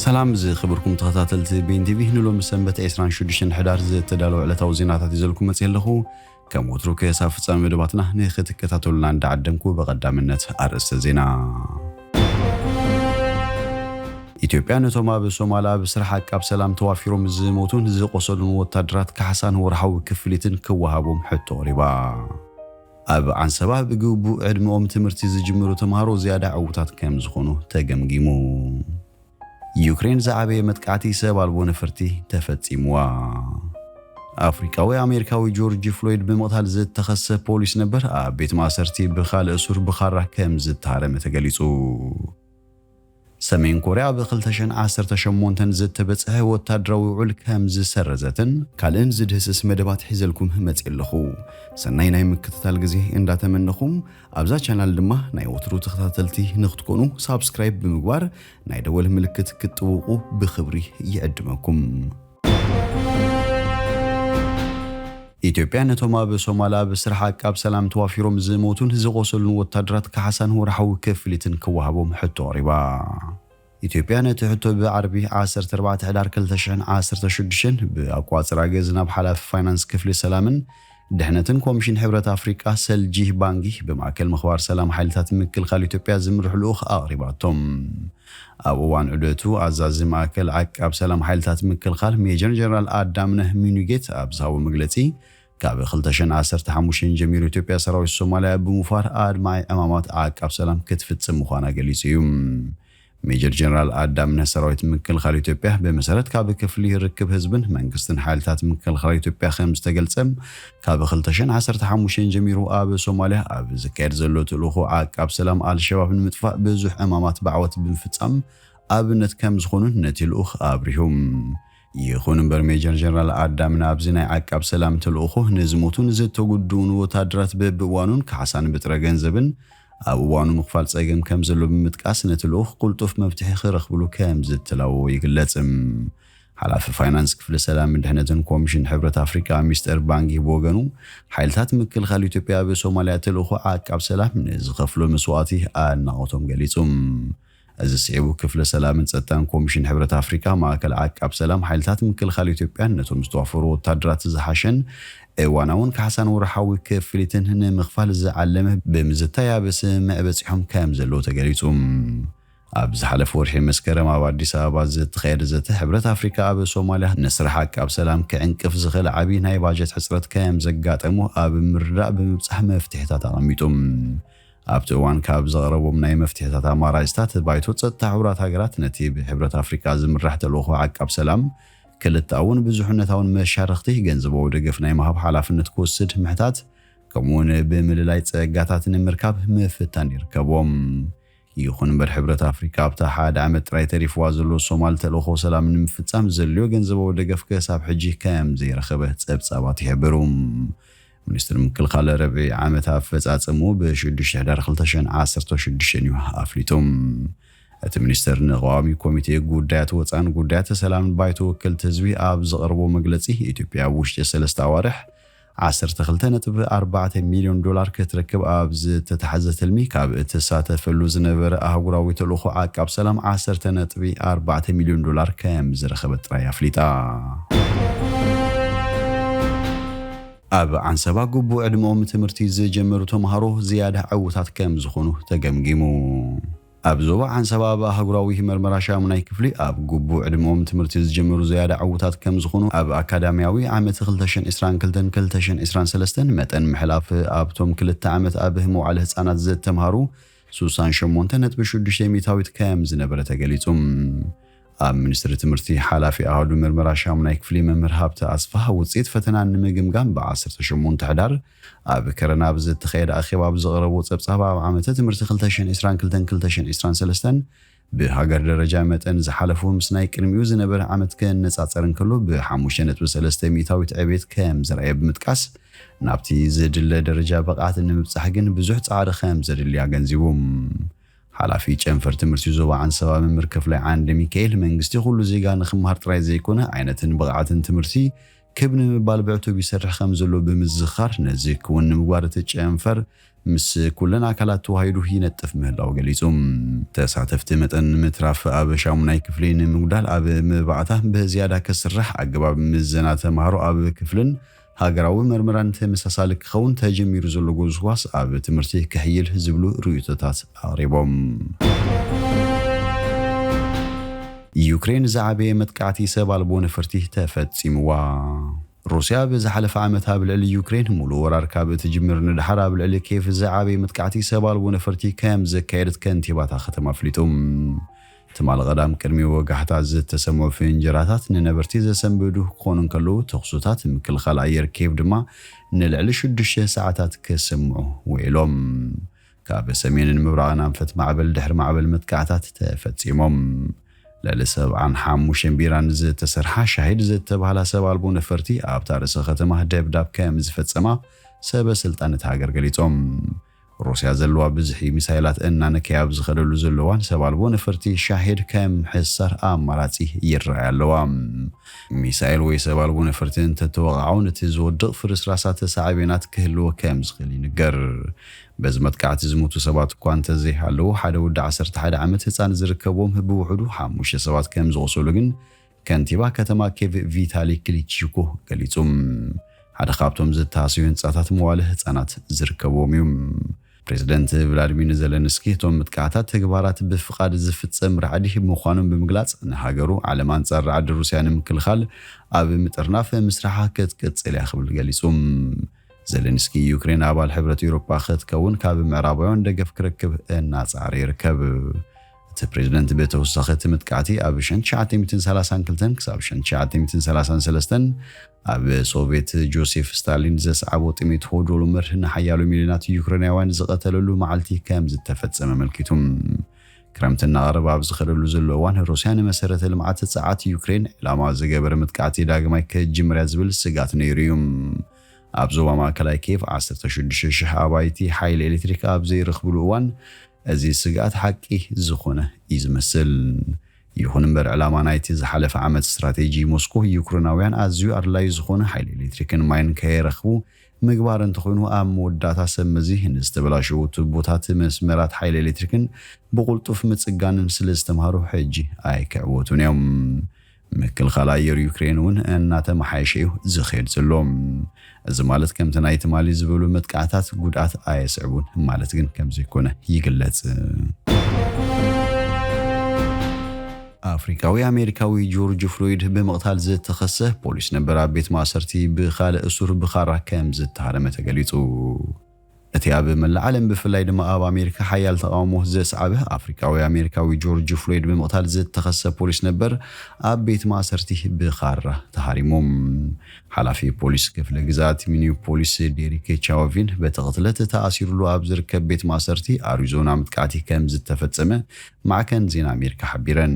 ሰላም ዝኽብርኩም ተኸታተልቲ ቤን ቲቪ፣ ንሎሚ ሰንበት ዕስራን ሽዱሽተን ሕዳር ዝተዳለወ ዕለታዊ ዜናታት ይዘልኩም መጽእ ኣለኹ። ከም ወትሩ ክሳብ ፍጻሜ መደባትና ንኽትከታተሉና እንዳዓደምኩ፣ ብቐዳምነት ኣርእስተ ዜና። ኢትዮጵያ ነቶም ኣብ ሶማል ኣብ ስራሕ ዓቃብ ሰላም ተዋፊሮም ዝሞቱን ዝቆሰሉን ወታደራት ካሕሳን ወርሓዊ ክፍሊትን ክወሃቦም ሕቶ ኣቕሪባ። ኣብ ዓንሰባ ብግቡእ ዕድመኦም ትምህርቲ ዝጅምሩ ተምሃሮ ዝያዳ ዕዉታት ከም ዝኾኑ ተገምጊሙ። ዩክሬን ዝዓበየ መጥቃዕቲ ሰብ ኣልቦ ነፈርቲ ተፈጺምዋ። ኣፍሪቃዊ ኣሜሪካዊ ጆርጅ ፍሎይድ ብምቕታል ዝተኸሰ ፖሊስ ነበር ኣብ ቤት ማእሰርቲ ብኻልእ ሱር ብኻራ ከም ዝተሃረመ ተገሊጹ። ሰሜን ኮርያ ኣብ ክልተ ሽሕን ዓሰርተ ሸሞንተን ዝተበጽሐ ወታደራዊ ውዕል ከም ዝሰረዘትን ካልእን ዝድህስስ መደባት ሒዘልኩም መጽእ ኣለኹ። ሰናይ ናይ ምክትታል ግዜ እንዳተመነኹም፣ ኣብዛ ቻናል ድማ ናይ ወትሩ ተኸታተልቲ ንክትኮኑ ሳብስክራይብ ብምግባር ናይ ደወል ምልክት ክትጥውቑ ብኽብሪ ይዕድመኩም። ኢትዮጵያ ነቶም ኣብ ሶማል ኣብ ስራሕ ዓቃብ ሰላም ተዋፊሮም ዝሞቱን ዝቆሰሉን ወታደራት ካሕሳን ወርሓዊ ክፍሊትን ክወሃቦም ሕቶ ኣቕሪባ። ኢትዮጵያ ነቲ ሕቶ ብዓርቢ ዓሰርተ ኣርባዕተ ሕዳር ክልተ ሽሕን ዓሰርተ ሽዱሽተን ብኣቋጽራ ገዝ ናብ ሓላፊ ፋይናንስ ክፍሊ ሰላምን ድሕነትን ኮሚሽን ሕብረት ኣፍሪቃ ሰልጂ ባንጊ ብማእከል ምኽባር ሰላም ሓይልታት ምክልኻል ኢትዮጵያ ዝምርሕ ልኡኽ ኣቕሪባቶም። ኣብ እዋን ዑደቱ ኣዛዚ ማእከል ዓቃብ ሰላም ሓይልታት ምክልኻል ሜጀር ጀነራል ኣዳምነህ ሚኑጌት ኣብ ዝሃቦ መግለጺ፣ ካብ ክልተ ሽሕን ዓሰርተ ሓሙሽተን ጀሚሩ ኢትዮጵያ ሰራዊት ሶማልያ ብምውፋር ኣድማዒ ዕማማት ዓቃብ ሰላም ክትፍጽም ምዃና ገሊጹ እዩ። ሜጀር ጀነራል ኣዳምነህ ሰራዊት ምክልኻል ኢትዮጵያ ብመሰረት ካብ ክፍሊ ርክብ ህዝብን መንግስትን ሓይልታት ምክልኻል ኢትዮጵያ ከም ዝተገልጸ፣ ካብ ክልተ ሽሕን ዓሰርተ ሓሙሽተን ጀሚሩ ኣብ ሶማልያ ኣብ ዝካየድ ዘሎ ተልእኾ ዓቃብ ሰላም ኣልሸባብ ንምጥፋእ ብዙሕ ዕማማት ብዓወት ብምፍጻም ኣብነት ከም ዝኾኑን ነቲ ልኡኽ ኣብሪሁ። ይኹን እምበር ሜጀር ጀነራል ኣዳምነህ ኣብዚ ናይ ዓቃብ ሰላም ተልእኾ ንዝሞቱን ዝተጉድኡን ወታደራት በብእዋኑን ካሕሳን ብጥረ ገንዘብን ኣብ እዋኑ ምኽፋል ጸገም ከም ዘሎ ብምጥቃስ ነቲ ልኡኽ ቅልጡፍ መፍትሒ ክረኽብሉ ከም ዝተላበዎ ይግለጽ። ሓላፊ ፋይናንስ ክፍሊ ሰላምን ድሕነትን ኮሚሽን ሕብረት ኣፍሪቃ ሚስተር ባንጊ ብወገኑ፣ ሓይልታት ምክልኻል ኢትዮጵያ ኣብ ሶማልያ ተልእኾ ዓቃብ ሰላም ንዝኸፍሎ መስዋእቲ ኣድናቖቶም ገሊጹ። እዚ ስዒቡ ክፍሊ ሰላምን ጸጥታን ኮሚሽን ሕብረት ኣፍሪቃ ማእከል ዓቃብ ሰላም ሓይልታት ምክልኻል ኢትዮጵያን ነቶም ዝተዋፈሩ ወታደራት ዝሓሸን እዋናውን ካሕሳን ወርሓዊ ክፍሊትን ንምኽፋል ዝዓለመ ብምዝታይ ኣብ ስምምዕ በጺሖም ከም ዘለዉ ተገሊጹ። ኣብ ዝሓለፈ ወርሒ መስከረም ኣብ ኣዲስ ኣበባ ዝተኻየደ ዘተ ሕብረት ኣፍሪካ ኣብ ሶማልያ ንስራሕ ዓቃብ ሰላም ክዕንቅፍ ዝኽእል ዓብዪ ናይ ባጀት ሕፅረት ከም ዘጋጠሞ ኣብ ምርዳእ ብምብፃሕ መፍትሒታት ኣቐሚጡ። ኣብቲ እዋን ካብ ዘቕረቦም ናይ መፍትሒታት ኣማራፅታት ባይቶ ፀጥታ ሕቡራት ሃገራት ነቲ ብሕብረት ኣፍሪካ ዝምራሕ ተልእኾ ዓቃብ ሰላም ክልተኣውን ብዙሕነታውን መሻርኽቲ ገንዘባዊ ደገፍ ናይ ምሃብ ሓላፍነት ክወስድ ምሕታት፣ ከምኡውን ብምልላይ ጸጋታት ንምርካብ ምፍታን ይርከቦም። ይኹን እምበር ሕብረት ኣፍሪካ ኣብታ ሓደ ዓመት ጥራይ ተሪፍዋ ዘሎ ሶማል ተልእኾ ሰላም ንምፍጻም ዘድልዮ ገንዘባዊ ደገፍ ክሳብ ሕጂ ከም ዘይረኸበ ጸብጻባት ይሕብሩ። ሚኒስትር ምክልኻል ረብዒ ዓመት ኣፈጻጸሙ ብሽዱሽተ ሕዳር ክልተ ሽሕን ዓሰርተ ሽዱሽተን እዩ ኣፍሊጡ። እቲ ሚኒስትር ንቀዋሚ ኮሚቴ ጉዳያት ወፃን ጉዳያት ሰላምን ባይቶ ወከልቲ ህዝቢ ኣብ ዘቕረቦ መግለፂ፣ ኢትዮጵያ ኣብ ውሽጢ ሰለስተ ኣዋርሕ ዓሰርተ ክልተ ነጥቢ ኣርባዕተ ሚልዮን ዶላር ክትረክብ ኣብ ዝተታሕዘ ትልሚ ካብ እትሳተፈሉ ዝነበረ ኣህጉራዊ ተልእኾ ዓቃብ ሰላም ዓሰርተ ነጥቢ ኣርባዕተ ሚልዮን ዶላር ከም ዝረኸበት ጥራይ ኣፍሊጣ። ኣብ ዓንሰባ ግቡእ ዕድመኦም ትምህርቲ ዝጀመሩ ተምሃሮ ዝያዳ ዕዉታት ከም ዝኾኑ ተገምጊሙ። ኣብ ዞባ ዓንሰባ ኣብ ኣህጉራዊ መርመራ ሻሙናይ ክፍሊ ኣብ ግቡእ ዕድመኦም ትምህርቲ ዝጀመሩ ዝያዳ ዕዉታት ከም ዝኾኑ ኣብ ኣካዳሚያዊ ዓመት ክልተ ሽሕን ዕስራን ክልተን ክልተ ሽሕን ዕስራን ሰለስተን መጠን ምሕላፍ ኣብቶም ክልተ ዓመት ኣብ መዋዕለ ህጻናት ዘተምሃሩ ሱሳን ሸሞንተ ነጥቢ ሽዱሽተ ሚእታዊት ከም ዝነበረ ተገሊጹ። ኣብ ሚኒስትሪ ትምህርቲ ሓላፊ ኣሃዱ መርመራ ሻሙናይ ክፍሊ መምህር ሃብተ ኣስፋህ ውጽኢት ፈተና ንምግምጋም ብዓሰርተ ሸሞንተ ሕዳር ኣብ ከረን ኣብ ዝተኻየደ ኣኼባ ኣብ ዘቕረቦ ጸብጻብ ኣብ ዓመተ ትምህርቲ ክልተ ሽሕን ዕስራን ክልተን ክልተ ሽሕን ዕስራን ሰለስተን ብሃገር ደረጃ መጠን ዝሓለፉ ምስ ናይ ቅድሚኡ ዝነበረ ዓመት ክነጻጸር እንከሎ ብሓሙሽተ ነጥቢ ሰለስተ ሚእታዊት ዕቤት ከም ዘርኣየ ብምጥቃስ ናብቲ ዝድለ ደረጃ ብቕዓት ንምብጻሕ ግን ብዙሕ ጻዕሪ ከም ዘድሊ ኣገንዚቡ። ሓላፊ ጨንፈር ትምህርቲ ዞባ ዓንሰባ መምህር ክፍላይ ዓንደ ሚካኤል መንግስቲ ኩሉ ዜጋ ንክምሃር ጥራይ ዘይኮነ ዓይነትን ብቕዓትን ትምህርቲ ክብ ንምባል ብዕቱብ ይሰርሕ ከም ዘሎ ብምዝኻር፣ ነዚ ክውን ንምግባር እቲ ጨንፈር ምስ ኩለን ኣካላት ተዋሂዱ ይነጥፍ ምህላው ገሊጹ። ተሳተፍቲ መጠን ምትራፍ ኣብ ሻሙናይ ክፍሊ ንምጉዳል ኣብ መባእታ ብዝያዳ ክስራሕ፣ ኣገባብ ምዘና ተማሃሮ ኣብ ክፍልን ሃገራዊ መርመራን ተመሳሳሊ ክኸውን፣ ተጀሚሩ ዘሎ ጎስጓስ ኣብ ትምህርቲ ክሕይል ዝብሉ ርእይቶታት ኣቕሪቦም። ዩክሬን ዝዓበየ መጥቃዕቲ ሰብ ኣልቦ ነፈርቲ ተፈጺምዋ። ሩስያ ብዝሓለፈ ዓመት ኣብ ልዕሊ ዩክሬን ሙሉእ ወራር ካብ እትጅምር ንድሓር ኣብ ልዕሊ ኬቭ ዝዓበየ መጥቃዕቲ ሰብ ኣልቦ ነፈርቲ ከም ዘካየደት ከንቲባታ ከተማ ኣፍሊጡ። ትማሊ ቀዳም ቅድሚ ወጋሕታ ዝተሰምዑ ፍንጀራታት ንነበርቲ ዘሰንብዱ ክኾኑ እንከለዉ፣ ተኹሱታት ምክልኻል ኣየር ኬቭ ድማ ንልዕሊ ሽዱሽተ ሰዓታት ክስምዑ ውዒሎም። ካብ ሰሜንን ምብራቕን ኣንፈት ማዕበል ድሕሪ ማዕበል መጥቃዕታት ተፈጺሞም። ልዕሊ ሰብዓን ሓሙሽተን ቢራን ዝተሰርሓ ሻሂድ ዝተባህላ ሰብ ኣልቦ ነፈርቲ ኣብታ ርእሰ ከተማ ደብዳብ ከም ዝፈጸማ ሰበ ስልጣን እታ ሃገር ገሊጾም። ሩስያ ዘለዋ ብዝሒ ሚሳይላት እናነከየ ኣብ ዝኸደሉ ዘለዋን ሰብ ኣልቦ ነፈርቲ ሻሂድ ከም ሕሳር ኣማራጺ ይረኣያ ኣለዋ። ሚሳይል ወይ ሰብ ኣልቦ ነፈርቲ እንተተወቓዑ፣ ነቲ ዝወድቕ ፍርስራሳት ሳዕቤናት ክህልዎ ከም ዝኽእል ይንገር። በዚ መጥቃዕቲ ዝሞቱ ሰባት እኳ እንተዘይሃለዉ፣ ሓደ ወዲ ዓሰርተ ሓደ ዓመት ህጻን ዝርከብዎም ብውሕዱ ሓሙሽተ ሰባት ከም ዝቖሰሉ ግን ከንቲባ ከተማ ኬቭ ቪታሊ ክሊቺኮ ገሊጹ። ሓደ ካብቶም ዝተሃስዩ ህንጻታት መዋለ ህጻናት ዝርከብዎም እዩ። ፕሬዝደንት ቭላድሚር ዘለንስኪ፣ እቶም መጥቃዕታት ተግባራት ብፍቓድ ዝፍጸም ራዕዲ ምዃኖም ብምግላጽ፣ ንሃገሩ ዓለም ኣንጻር ራዕዲ ሩስያ ንምክልኻል ኣብ ምጥርናፍ ምስራሓ ክትቅጽል እያ ክብል ገሊጹ። ዘለንስኪ፣ ዩክሬን ኣባል ሕብረት ኤውሮጳ ክትከውን ካብ ምዕራባውያን ደገፍ ክረክብ እናጻዕረ ይርከብ። እቲ ፕሬዝደንት ብተወሳኺ፣ እቲ መጥቃዕቲ ኣብ ሸንትሽዓተ ሚእትን ሰላሳን ክልተን ክሳብ ሸንትሽዓተ ሚእትን ሰላሳን ሰለስተን ኣብ ሶቪየት ጆሴፍ ስታሊን ዘስዓቦ ጥሜት ሆዶሎመር ንሓያሎ ሚልዮናት ዩክሬናውያን ዝቐተለሉ መዓልቲ ከም ዝተፈጸመ ኣመልኪቱ። ክረምቲ እናቐረበ ኣብ ዝኸደሉ ዘሎ እዋን፣ ሩስያ ንመሰረተ ልምዓት ጸዓት ዩክሬን ዕላማ ዝገበረ መጥቃዕቲ ዳግማይ ክጅምር እያ ዝብል ስግኣት ነይሩ እዩ። ኣብ ዞባ ማእከላይ ኬቭ ዓሰርተ ሽዱሽተ ሽሕ ኣባይቲ ሓይሊ ኤሌክትሪክ ኣብ ዘይረኽብሉ እዋን፣ እዚ ስግኣት ሓቂ ዝኾነ እዩ ዝመስል። ይኹን እምበር፣ ዕላማ ናይቲ ዝሓለፈ ዓመት ስትራቴጂ ሞስኮ፣ ዩክሬናውያን ኣዝዩ ኣድላዩ ዝኾነ ሓይሊ ኤሌክትሪክን ማይን ከይረኽቡ ምግባር እንተኾይኑ፣ ኣብ መወዳእታ ሰብ መዚ ንዝተበላሸዉ ቱቦታት መስመራት ሓይሊ ኤሌክትሪክን ብቕልጡፍ ምጽጋንን ስለ ዝተምሃሩ፣ ሕጂ ኣይክዕወቱን እዮም። ምክልኻል ኣየር ዩክሬን እውን እናተመሓየሸ እዩ ዝኸይድ ዘሎ። እዚ ማለት፣ ከምቲ ናይ ትማሊ ዝበሉ መጥቃዕታት ጉድኣት ኣየስዕቡን ማለት ግን ከም ዘይኮነ ይግለጽ። ኣፍሪቃዊ ኣሜሪካዊ ጆርጅ ፍሎይድ ብምቕታል ዝተኸሰ ፖሊስ ነበር ኣብ ቤት ማእሰርቲ ብኻልእ እሱር ብኻራ ከም ዝተሃረመ ተገሊጹ። እቲ ኣብ መላእ ዓለም፣ ብፍላይ ድማ ኣብ ኣሜሪካ ሓያል ተቓውሞ ዘስዓበ ኣፍሪቃዊ ኣሜሪካዊ ጆርጅ ፍሎይድ ብምቕታል ዝተኸሰ ፖሊስ ነበር ኣብ ቤት ማእሰርቲ ብኻራ ተሃሪሙ። ሓላፊ ፖሊስ ክፍለ ግዝኣት ሚኒፖሊስ ዴሪክ ቻውቪን፣ በቲ ቅትለት ተኣሲሩሉ ኣብ ዝርከብ ቤት ማእሰርቲ ኣሪዞና መጥቃዕቲ ከም ዝተፈጸመ ማዕከን ዜና ኣሜሪካ ሓቢረን።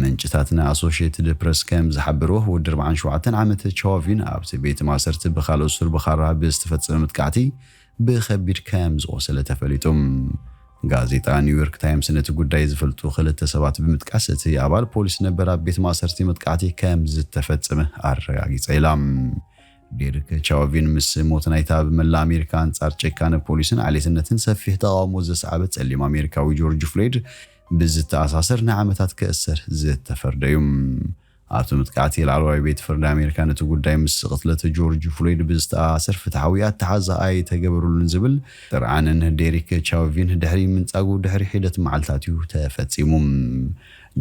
ምንጭታት ንኣሶሽየትድ ፕረስ ከም ዝሓበርዎ፣ ወዲ ኣርባዓን ሸውዓተን ዓመት ቻውቪን ኣብቲ ቤት ማእሰርቲ ብኻልእ እሱር ብኻራ ብዝተፈጸመ መጥቃዕቲ ብኸቢድ ከም ዝቖሰለ ተፈሊጡ። ጋዜጣ ኒውዮርክ ታይምስ ነቲ ጉዳይ ዝፈልጡ ክልተ ሰባት ብምጥቃስ፣ እቲ ኣባል ፖሊስ ነበር ኣብ ቤት ማእሰርቲ መጥቃዕቲ ከም ዝተፈጸመ ኣረጋጊጸ ኢላ። ዴሪክ ቻውቪን ምስ ሞት ናይታ ኣብ መላእ ኣሜሪካ ኣንጻር ጨካነ ፖሊስን ዓሌትነትን ሰፊሕ ተቓውሞ ዘስዓበ ጸሊም ኣሜሪካዊ ጆርጅ ፍሎይድ ብዝተኣሳሰር ንዓመታት ክእሰር ዝተፈርደ እዩ። ኣብቲ መጥቃዕቲ፣ ላዕለዋይ ቤት ፍርዲ ኣሜሪካ ነቲ ጉዳይ ምስ ቅትለት ጆርጅ ፍሎይድ ብዝተኣሳሰር ፍትሓዊ ኣተሓዛ ኣይተገበረሉን ዝብል ጥርዓንን ዴሪክ ቻውቪን ድሕሪ ምንጻጉ ድሕሪ ሒደት መዓልታት እዩ ተፈጺሙ።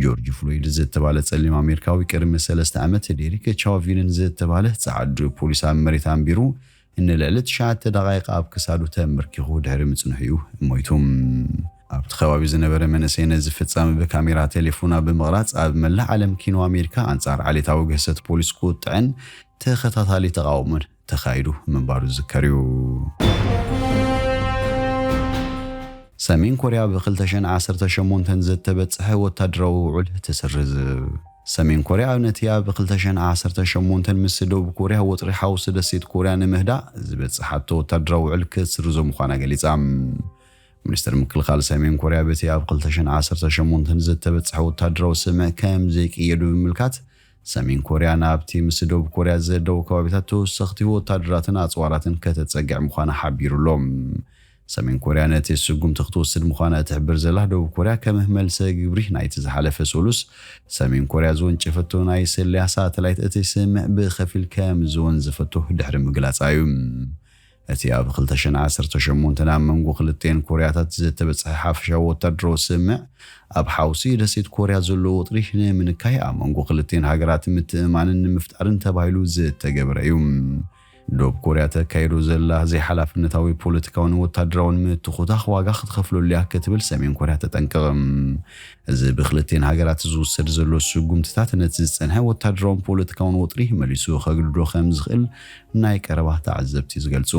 ጆርጅ ፍሎይድ ዝተባለ ጸሊም ኣሜሪካዊ ቅድሚ ሰለስተ ዓመት ዴሪክ ቻውቪንን ዝተባለ ጸዓዱ ፖሊስ ኣብ መሬት ኣንቢሩ ንልዕሊ ትሽዓተ ደቓይቕ ኣብ ክሳዱ ተመርኪኹ ድሕሪ ምጽንሑ እዩ ሞይቱ። ኣብቲ ከባቢ ዝነበረ መንእሰይ ነዚ ፍጻመ ብካሜራ ቴሌፎና ብምቕራጽ፣ ኣብ መላእ ዓለም ኪኖ ኣሜሪካ ኣንጻር ዓሌታዊ ግህሰት ፖሊስ ቁጥዐን ተኸታታሊ ተቓውሞን ተኻይዱ ምንባሩ ዝዝከር እዩ። ሰሜን ኮርያ ብ ክልተ ሽሕን ዓሰርተ ሸሞንተን ዝተበጽሐ ወታደራዊ ውዕል ትስርዝ። ሰሜን ኮርያ ነቲ ኣብ ክልተ ሽሕን ዓሰርተ ሸሞንተን ምስ ደቡብ ኮርያ ወጥሪ ሓውሲ ደሴት ኮርያ ንምህዳእ ዝበጽሓቶ ወታደራዊ ውዕል ክትስርዞ ምዃና ገሊጻ። ሚኒስትር ምክልኻል ሰሜን ኮርያ በቲ ኣብ ክልተ ሽሕን ዓሰርተ ሸሞንተን ዝተበጽሐ ወታደራዊ ስምምዕ ከም ዘይቅየዱ ብምምልካት፣ ሰሜን ኮርያ ናብቲ ምስ ደቡብ ኮርያ ዘደው ከባቢታት ተወሰኽቲ ወታደራትን ኣጽዋራትን ከተጸግዕ ምዃና ሓቢሩ ኣሎ። ሰሜን ኮርያ ነቲ ስጉምቲ ክትወስድ ምዃና እትሕብር ዘላ ደቡብ ኮርያ፣ ከም መልሰ ግብሪ ናይቲ ዝሓለፈ ሰሉስ ሰሜን ኮርያ ዝወንጨፈቶ ናይ ስለያ ሳተላይት እቲ ስምዕ ብኸፊል ከም ዝወንዘፈቶ ድሕሪ ምግላጻ እዩ። እቲ ኣብ ክልተ ሽሕን ዓሰርተ ሸሞንተን ኣብ መንጎ ክልቴን ኮርያታት ዝተበጽሐ ሓፈሻዊ ወታደራዊ ስምዕ፣ ኣብ ሓውሲ ደሴት ኮርያ ዘሎ ወጥሪ ንምንካይ ኣብ መንጎ ክልቴን ሃገራት ምትእማንን ንምፍጣርን ተባሂሉ ዝተገብረ እዩ። ደቡብ ኮርያ ተካይዶ ዘላ ዘይሓላፍነታዊ ፖለቲካውን ወታደራውን ምትኹታኽ ዋጋ ክትኸፍለሉ እያ ክትብል ሰሜን ኮርያ ተጠንቅቕ። እዚ ብክልቴን ሃገራት ዝውሰድ ዘሎ ስጉምትታት ነቲ ዝጸንሐ ወታደራውን ፖለቲካውን ወጥሪ መሊሱ ከግድዶ ከም ዝኽእል ናይ ቀረባ ተዓዘብቲ ዝገልጹ።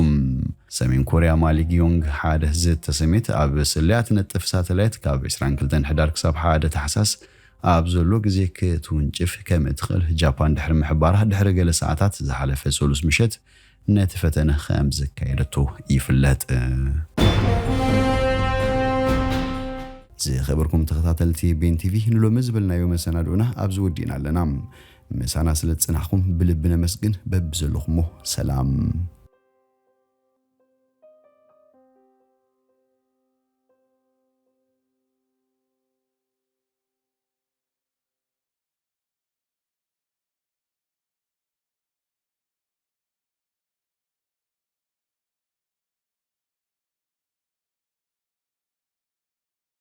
ሰሜን ኮርያ ማሊግ ዮንግ ሓደ ዝተሰሜት ኣብ ስለያ ትነጥፍ ሳተላይት ካብ ዕስራን ክልተን ሕዳር ክሳብ ሓደ ታሕሳስ ኣብ ዘሎ ግዜ ክትውንጭፍ ከም እትኽእል ጃፓን ድሕሪ ምሕባራ፣ ድሕሪ ገለ ሰዓታት ዝሓለፈ ሰሉስ ምሸት ነቲ ፈተነ ከም ዘካየደቶ ይፍለጥ። ዝኸበርኩም ተኸታተልቲ ቤን ቲቪ፣ ንሎሚ ዝበልናዮ መሰናድኦና ኣብዚ ወዲእና ኣለና። ምሳና ስለ ዝጸናሕኩም ብልቢ ነመስግን። በብዘለኹሞ ሰላም።